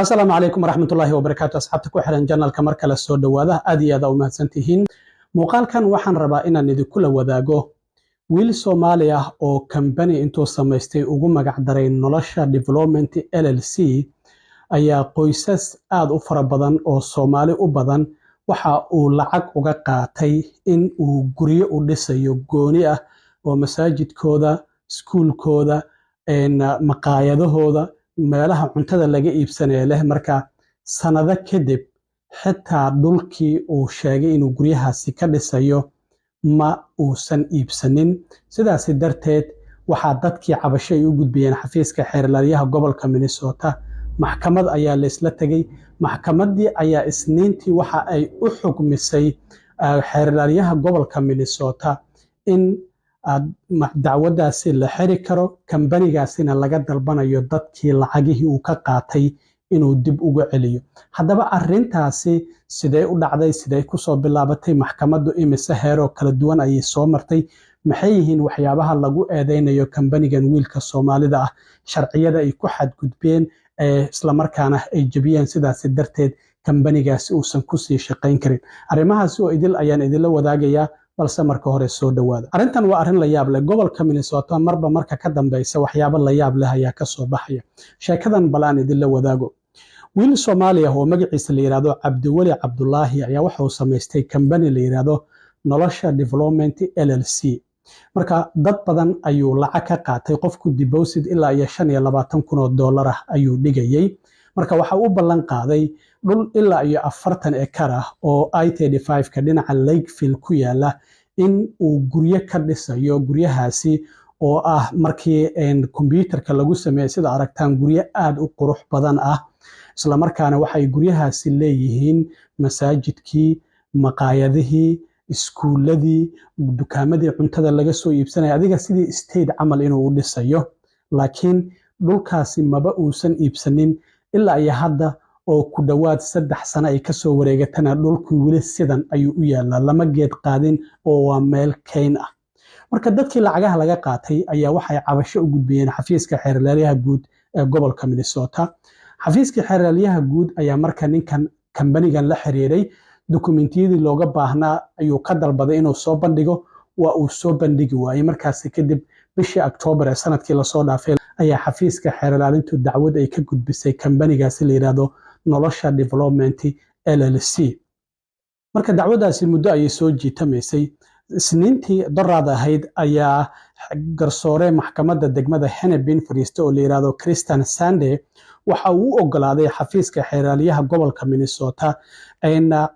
Asalaamu calaykum waraxmatullaahi wabarakaatu. Asxaabta ku xiran channelka, mar kale soo dhowaada. Aad iyo aad u mahadsantihiin. Muuqaalkan waxaan rabaa inaan idinkula wadaago wiil Soomaali ah oo kambani intuu samaystay ugu magac daray Nolosha Development LLC ayaa qoysas aad u fara badan oo Soomaali u badan waxa uu lacag uga qaatay in uu guryo u dhisayo gooni ah oo masaajidkooda, iskuulkooda, maqaayadahooda, meelaha cuntada laga iibsanaya leh. Marka sanado kadib xitaa dhulkii uu sheegay inuu guryahaasi ka dhisayo ma uusan iibsanin. Sidaasi darteed waxaa dadkii cabasho ay u gudbiyeen xafiiska xeerlaaliyaha gobolka Minnesota. Maxkamad ayaa laysla tegey. Maxkamaddii ayaa Isniintii waxa ay u xukmisay xeerlaaliyaha gobolka Minnesota in dacwadaasi la xiri karo, kambanigaasina laga dalbanayo dadkii lacagihii uu ka qaatay inuu dib uga celiyo. Haddaba arintaasi sidee u dhacday? Sidee kusoo bilaabatay? Maxkamaddu imise heeroo kala duwan ayay soo martay? Maxay yihiin waxyaabaha lagu eedeynayo kambanigan wiilka Soomaalida ah, sharciyada ay ku xadgudbeen ee islamarkaana ay jebiyeen, sidaasi darteed kambanigaasi uusan kusii shaqayn karin? Arrimahaasi oo idil ayaan idinla wadaagayaa, balse marka hore soo dhowaada. Arrintan waa arrin la yaab leh. Gobolka Minnesota marba marka ka dambeysa waxyaabo la yaab leh ayaa kasoo baxaya. Sheekadan bal aan idinla wadaago. Wiil Soomaali ah oo magaciisa la yidhahdo Cabdiweli Cabdulaahi ayaa waxa uu samaystay kambani la yidhahdo Nolosha Development LLC. Marka dad badan ayuu lacag ka qaatay. Qofku deposit ilaa iyo 25,000 oo dollar ah ayuu dhigayey. Marka waxa uu ballan qaaday dhul ilaa iyo 40 ekar ah oo I-35 ka dhinaca Lakeville ku yaala in uu guryo ka dhisayo, guryahaasi oo ah markii kombyuutarka lagu sameeyey, sida aragtaan, guryo aada u qurux badan ah. Islamarkaana waxay guryahaasi leeyihiin masaajidkii, maqaayadihii, iskuuladii, dukaamadii cuntada laga soo iibsanaya, adiga sidii estate camal inuu u dhisayo. Laakiin dhulkaasi maba uusan iibsanin. Ilaa iyo hadda oo ku dhowaad 3 sano ay kasoo wareegatana, dhulkii weli sidan ayuu u yaalaa, lama geed qaadin oo waa meel kayn ah. Marka dadkii lacagaha laga qaatay ayaa waxay cabasho u gudbiyeen xafiiska xeerlaaliyaha guud ee gobolka Minnesota. Xafiiskii xeerlaalyaha guud ayaa marka ninkan kambanigan la xiriiray. Dokumentiyadii looga baahnaa ayuu ka dalbaday inuu soo bandhigo. Waa uu soo bandhigi waayey. Markaasi kadib bishii Octoobar ee sanadkii lasoo dhaafay ayaa xafiiska xeerlaalintu dacwad ay ka gudbisay kambanigaasi la yidhaahdo Nolosha Development LLC. Marka dacwadaasi muddo ayay soo jiitamaysay. Isniintii doraad ahayd ayaa garsoore maxkamadda degmada Hennepin fadhiista oo la yidhaahdo Christian Sande waxa uu u ogolaaday xafiiska xeeraalyaha gobolka Minnesota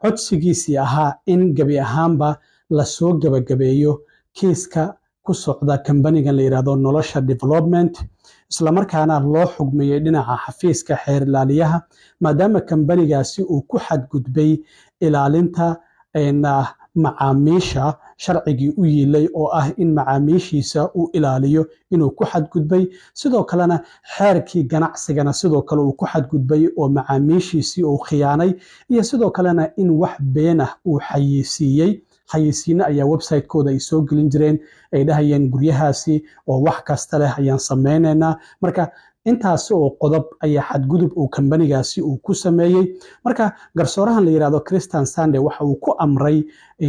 codsigiisii ahaa in gebi ahaanba lasoo gebagabeeyo kiiska ku socda kambanigan la yidhaahdo Nolosha Development, islamarkaana loo xugmiyey dhinaca xafiiska xeerlaaliyaha, maadaama kambanigaasi uu ku xadgudbay ilaalinta macaamiisha, sharcigii u yiilay oo ah in macaamiishiisa uu ilaaliyo inuu ku xadgudbay, sidoo kalena xeerkii ganacsigana sidoo kale uu ku xadgudbay oo macaamiishiisii uu khiyaanay, iyo sidoo kalena in wax been ah uu xayeysiiyey. Xayeysiino ayaa website-kooda ay soo gelin jireen, ay dhahayeen guryahaasi oo wax kasta leh ayaan sameynaynaa. Marka intaasi oo qodob ayaa xadgudub uu kambanigaasi uu ku sameeyey. Marka garsoorahan la yidhahdo Christian Sande waxa uu ku amray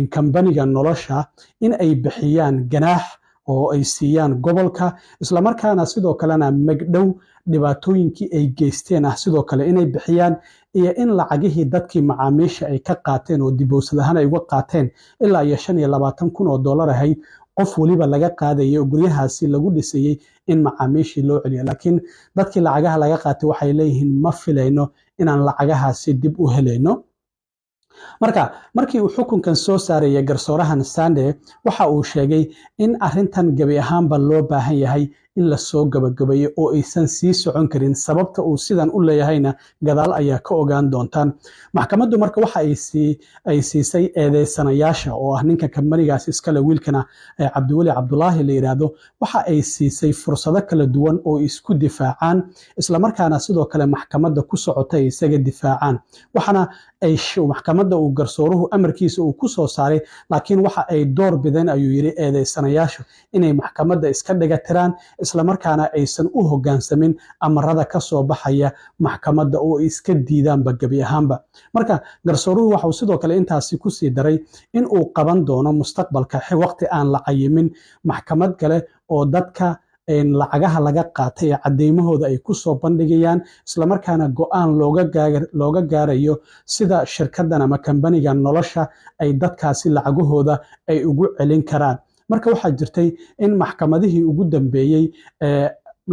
kambaniga Nolosha in ay bixiyaan ganaax oo ay siiyaan gobolka, islamarkaana sidoo kalena magdhow dhibaatooyinkii ay geysteen ah sidoo kale inay bixiyaan, iyo in lacagihii dadkii macaamiisha ay ka qaateen oo deposit ahaan ay uga qaateen ilaa iyo 25,000 oo dollar ahayd qof weliba laga qaadayay oo guryahaasi lagu dhisayey in macaamiishii loo celiyo. Laakiin dadkii lacagaha laga qaatay waxay leeyihiin ma filayno inaan lacagahaasi dib u helayno. Marka markii uu xukunkan soo saarayay garsoorahan Sande, waxa uu sheegay in arrintan gebi ahaanba loo baahan yahay in lasoo gabagabeeyo oo aysan sii socon karin. Sababta uu sidan u leeyahayna gadaal ayaa ka ogaan doontaan. Maxkamaddu marka waxa ay siisay eedeysanayaasha, oo ah ninka kambanigaas iskale, wiilkana Cabdiweli Cabdulaahi la yidhaahdo, waxa ay siisay fursado kala duwan oo isku difaacaan, islamarkaana sidoo kale maxkamadda ku socota ay isaga difaacaan. Waxaana ay maxkamadda uu garsooruhu amarkiisa uu ku soo saaray, laakiin waxa ay door bideen, ayuu yidhi, eedeysanayaashu inay maxkamadda iska dhiga tiraan. islamarkaana aysan u hoggaansamin amarada ka soo baxaya maxkamadda oo ay iska diidaanba gebi ahaanba. Marka garsooruhu waxauu sidoo kale intaasi kusii daray in uu qaban doono mustaqbalka, waqti aan la cayimin, maxkamad kale oo dadka lacagaha laga qaatay ee cadeymahooda ay kusoo bandhigayaan, islamarkaana go'aan looga gaarayo sida shirkaddan ama kambaniga Nolosha ay dadkaasi lacagahooda ay ugu celin karaan. Marka waxaa jirtay in maxkamadihii ugu dambeeyey ee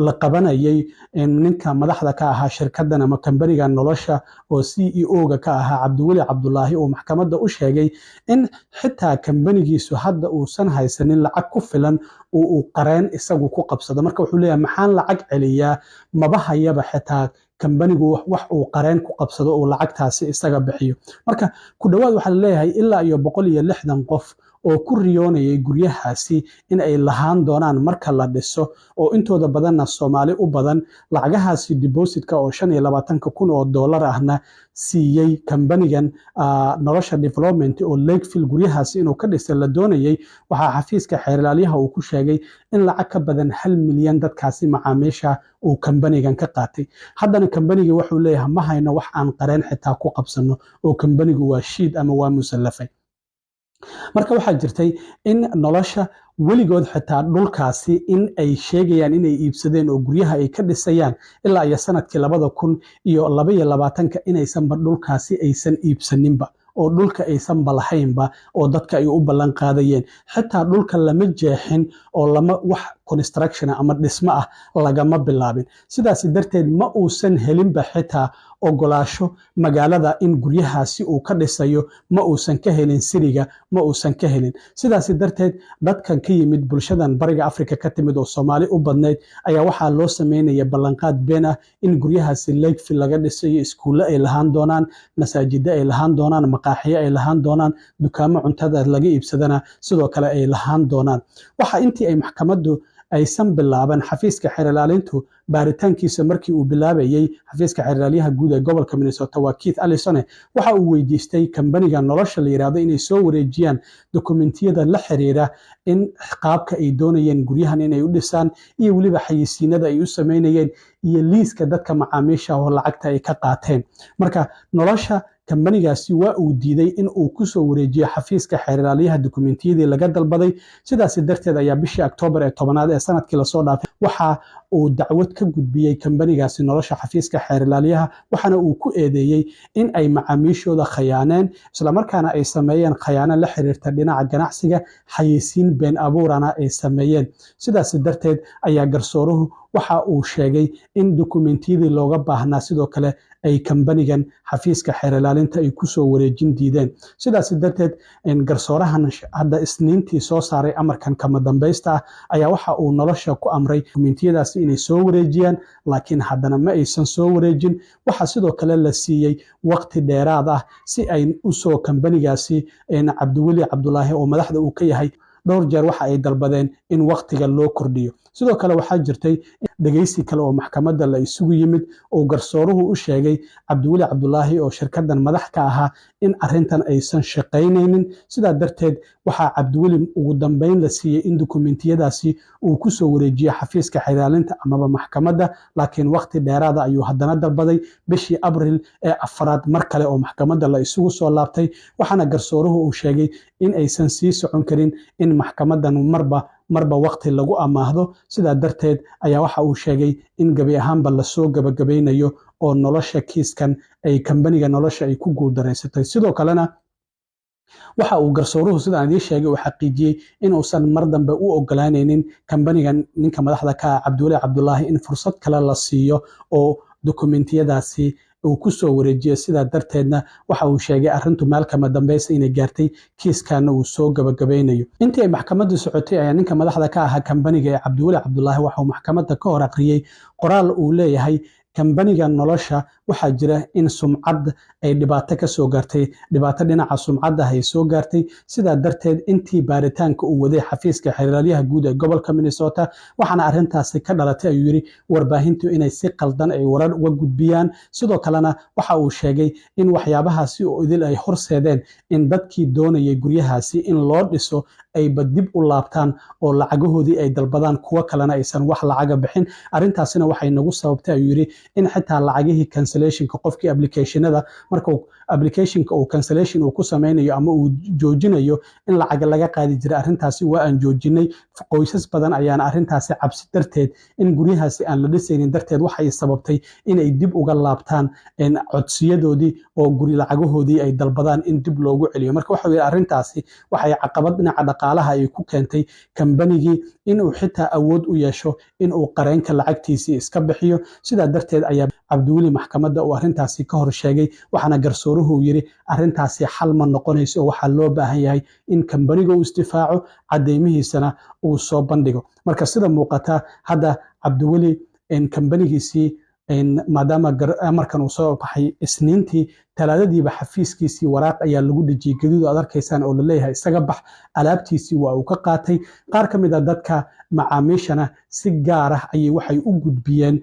la qabanayay ninka madaxda ka ahaa shirkaddan ama kambaniga Nolosha oo CEO-ga ka ahaa, Cabdiweli Cabdulaahi, uu maxkamadda u sheegay in xitaa kambanigiisu hadda uusan haysanin lacag ku filan oo uu qareen isagu ku qabsado. Marka wuxuu leeyahay, maxaan lacag celiyaa? Maba hayaba xitaa kambanigu wax uu qareen ku qabsado oo lacagtaasi isaga bixiyo. Marka ku dhowaad waxaa laleeyahay ilaa iyo 160 qof oo ku riyoonayay guryahaasi in ay lahaan doonaan marka la dhiso, oo intooda badanna Soomaali u badan, lacagahaasi depositka oo 25,000 oo dollar ahna siiyey kambanigan Nolosha Development oo Lakeville guryahaasi inuu ka dhisay la doonayay, waxaa xafiiska xeer ilaalyaha uu ku sheegay in lacag ka badan 1 milyan dadkaasi macaamiisha uu kambanigan ka qaatay. Haddana kambanigii wuxuu leeyahay, ma hayno wax aan qareen xitaa ku qabsano, oo kambanigu waa shiid ama waa musallafay. Marka waxaa jirtay in Nolosha weligood xitaa dhulkaasi in ay sheegayaan inay iibsadeen oo guryaha ay ka dhisayaan ilaa iyo sanadkii 2022-ka inaysanba dhulkaasi aysan iibsaninba, oo dhulka aysanba lahaynba oo dadka ay u ballan qaadayeen. Xitaa dhulka lama jeexin oo lama wax construction ama dhismo ah lagama bilaabin. Sidaas darteed ma uusan helinba xitaa ogolaasho magaalada in guryahaasi uu ka dhisayo. Ma uusan ka helin city-ga, ma uusan ka helin. Sidaas darteed dadkan ka yimid bulshadan Bariga Africa ka timid oo Soomaali u badnayd ayaa waxaa loo sameynaya ballanqaad been ah in guryahaasi Lakeville laga dhisayo iskuulle ay lahaan doonaan, masaajiddo ay lahaan doonaan, maqaaxiyo ay lahaan doonaan, dukaamo cuntada laga iibsadana sidoo kale ay lahaan doonaan. Waxa intii ay maxkamaddu aysan bilaaban, xafiiska xeer ilaalintu baaritaankiisa markii uu bilaabayey, xafiiska xeer ilaalyaha guud ee gobolka Minnesota, waa Keith Ellison, waxa uu weydiistay kambaniga Nolosha la yidhaahdo inay soo wareejiyaan dokumentiyada la xiriira in qaabka ay doonayeen guryahan inay u dhisaan, iyo weliba xayeysiinada ay u sameynayeen, iyo liiska dadka macaamiisha oo lacagta ay ka qaateen. Marka Nolosha kambanigaasi waa uu diiday in uu kusoo wareejiyo xafiiska xeer ilaalyaha dokumentiyadii laga dalbaday. Sidaasi darteed ayaa bishii Oktoobar ee 10aad ee sanadkii lasoo dhaafay waxa uu dacwad ka gudbiyey kambanigaasi Nolosha xafiiska xeer ilaalyaha, waxaana uu ku eedeeyey in ay macaamiishooda khayaaneen, islamarkaana ay sameeyeen khayaano la xiriirta dhinaca ganacsiga, xayeysiin been abuurana ay sameeyeen. Sidaasi darteed ayaa garsooruhu waxa uu sheegay in dokumentiyadii looga baahnaa sidoo kale ay kambanigan xafiiska xeer ilaalinta ay kusoo wareejin diideen. Sidaasi darteed garsoorahan hadda Isniintii soo saaray amarkan kama dambaysta ah ayaa waxa uu Nolosha ku amray dokumentiyadaasi inay soo wareejiyaan, laakiin haddana ma aysan soo wareejin. Waxaa sidoo kale la siiyey waqti dheeraad ah si ay usoo kambanigaasi Cabdiweli Cabdulaahi oo madaxda uu ka yahay dhowr jeer waxa ay dalbadeen in waqtiga loo kordhiyo. Sidoo kale waxaa jirtay dhegeysi kale oo maxkamadda la isugu yimid oo garsooruhu u sheegay Cabdiweli Cabdulaahi oo shirkaddan madax ka ahaa in arrintan aysan shaqaynaynin. Sidaa darteed waxaa Cabdiweli ugu dambeyn la siiyey in dokumentiyadaasi uu kusoo wareejiyey xafiiska xeer ilaalinta amaba maxkamadda, laakiin waqti dheeraada ayuu haddana dalbaday bishii Abril ee 4aad mar kale oo maxkamadda la isugu soo laabtay, waxaana garsooruhu uu sheegay in aysan sii socon karin in maxkamaddan marba marba waqti lagu amaahdo. Sidaa darteed ayaa waxa uu sheegay in gebi ahaanba lasoo gabagabaynayo oo Nolosha kiiskan ay kambaniga Nolosha ay ku guuldareysatay. Sidoo kalena waxa uu garsooruhu, sidaan idiin sheegay, uu xaqiijiyey inuusan mar dambe u ogolaanaynin kambaniga ninka madaxda ka ah, Cabdiweli Cabdulaahi, in fursad kale la siiyo oo dokumentiyadaasi uu ku soo wareejiyo. Sidaa darteedna waxa uu sheegay arrintu meel kama dambaysa inay gaartay, kiiskana uu soo gabagabaynayo. Intii ay maxkamaddu socotay ayaa ninka madaxda ka ahaa kambaniga ee Cabdiweli Cabdulaahi waxa uu maxkamadda ka hor aqriyey qoraal uu leeyahay kambaniga Nolosha. Waxaa jira in sumcad ay dhibaato ka soo gaartay, dhibaato dhinaca sumcadda ay soo gaartay. Sidaa darteed, intii baaritaanka uu waday xafiiska xeer ilaaliyaha guud ee gobolka Minnesota, waxaana arrintaasi ka dhalatay, ayuu yidhi, warbaahintu inay si qaldan ay warar uga gudbiyaan. Sidoo kalena waxa uu sheegay in waxyaabahaasi oo idil ay horseedeen in dadkii doonayay guryahaasi in loo dhiso ayba dib u laabtaan oo lacagahoodii ay dalbadaan, kuwo kalena aysan wax lacaga bixin. Arrintaasina waxay nagu sababtay, ayuu yidhi, in xitaa lacagihii cancellationka, qofkii applicationada markuu applicationka uu cancellation uu ku sameynayo ama uu joojinayo, in lacaga laga qaadi jiray. Arrintaasi waa aan joojinay. Qoysas badan ayaana arrintaasi cabsi darteed in guryahaasi aan la dhisaynin darteed waxay sababtay inay dib uga laabtaan codsiyadoodii oo guri lacagahoodii ay dalbadaan in dib loogu celiyo. Marka waxa yidhi, arrintaasi waxay caqabad dhinaca dhaqaalaha ay ku keentay kambanigii inuu xitaa awood u yeesho inuu qareenka lacagtiisii iska bixiyo. Sidaa darteed ayaa Cabdiweli maxkamadda uu arrintaasi ka hor sheegay, waxaana garsooruhu yidhi arrintaasi xal ma noqonayso oo waxaa loo baahan yahay in kambaniga uu isdifaaco, cadeymihiisana uu soo bandhigo. Marka sida muuqata hadda Cabdiweli kambanigiisii, maadaama amarkan uu soo baxay Isniintii, Talaadadiiba xafiiskiisii waraaq ayaa lagu dhejiyey gaduud aad arkaysaan oo laleeyahay isaga bax. Alaabtiisii waa uu ka qaatay. Qaar ka mid a dadka macaamiishana si gaar ah ayay waxay u gudbiyeen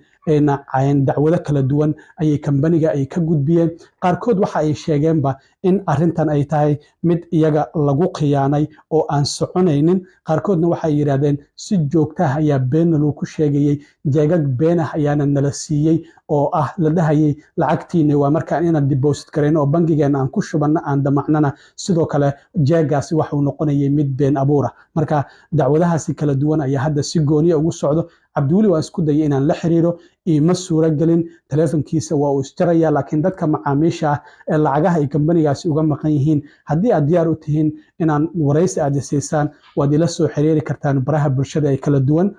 dacwado kala duwan ayay kambaniga ay ka gudbiyeen. Qaarkood waxa ay sheegeenba in arrintan ay tahay mid iyaga lagu khiyaanay oo aan soconaynin. Qaarkoodna waxay yidhaahdeen si joogtah ayaa beenna loo ku sheegayey, jeegag beenah ayaana nala siiyey oo ah la dhahayay lacagtiina waa markaan inaan deposit garayn oo bangigeena aan ku shubanna aan damacnana. Sidoo kale jeegaasi waxuu noqonayay mid been abuura. Marka dacwadahaasi kala duwan ayaa hadda si gooniya ugu socdo. Cabdiweli waan isku dayay inaan la xiriiro, iima suuro gelin, taleefonkiisa waa uu isjaraya. Laakiin dadka macaamiisha ah ee lacagaha ay kambanigaasi uga maqan yihiin, haddii aad diyaar u tihiin inaan waraysi aad isiisaan, waad ila soo xiriiri kartaan baraha bulshada ee kala duwan.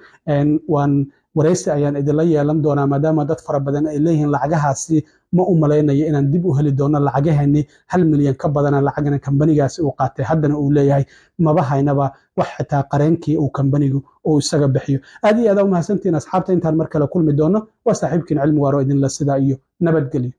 Waan waraysi ayaan idinla yeelan doonaa, maadaama dad fara badan ay leeyihiin lacagahaasi ma u malaynayo inaan dib u heli doono lacagaheenni. 1 milyan ka badana lacagna kambanigaasi uu qaatay, haddana uu leeyahay maba haynaba wax xitaa qareenkii uu kambanigu uu isaga bixiyo. Aad iyo aad u mahadsantihiin, asxaabta. Intaan mar kale kulmi doono, waa saaxiibkiin Cilmi Waaro idinla sidaa iyo nabadgelyo.